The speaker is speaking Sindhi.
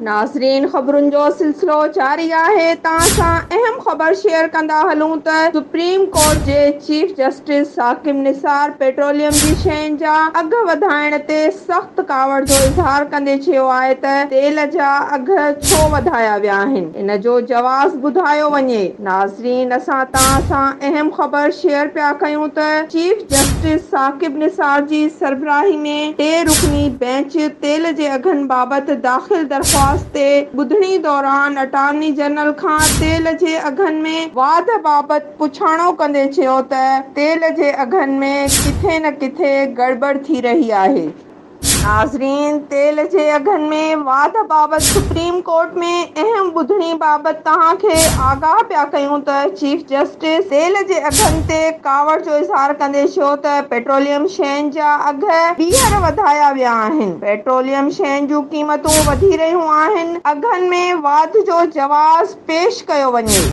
ناظرين خبرن جو سلسلو جاري آهي توهان سان اهم خبر شيئر ڪندا هلون ته سپريم ڪورٽ جي chief justice Saqib Nisar petroleum جي شين جا اگهه وڌائڻ تي سخت ڪاوڙ جو اظهار ڪندي چيو آهي ته تيل جا اگهه ڇو وڌايا ويا آهن ان جو جواز ٻڌايو وڃي ناظرين اسان توهان سان اهم خبر شيئر پيا ڪيون ته چيف جسٽس ثاقب نثار جي سربراهي ۾ ٽي رڪني بينچ تيل جي اگهن بابت داخل درخواست تي ٻڌڻي دوران اٽارني جنرل کان تيل جي اگهن ۾ واڌ بابت پڇاڻو ڪندي چيو ته تيل جي اگهن ۾ ڪٿي نه ڪٿي گڙٻڙ ٿي رهي آهي. ناظرين تيل جي اگهن ۾ واڌ بابت سپريم ڪورٽ ۾ اهم ٻڌڻي بابت توهان کي آگاهه پيا ڪيون ته چيف جسٽس تيل جي اگهن تي ڪاوڙ جو اظهار ڪندي چيو ته پيٽروليم شين جا اگهه ٻيهر وڌايا ويا آهن، پيٽروليم شين جون قيمتون وڌي رهيون آهن، اگهن ۾ واڌ جو جواز پيش ڪيو وڃي.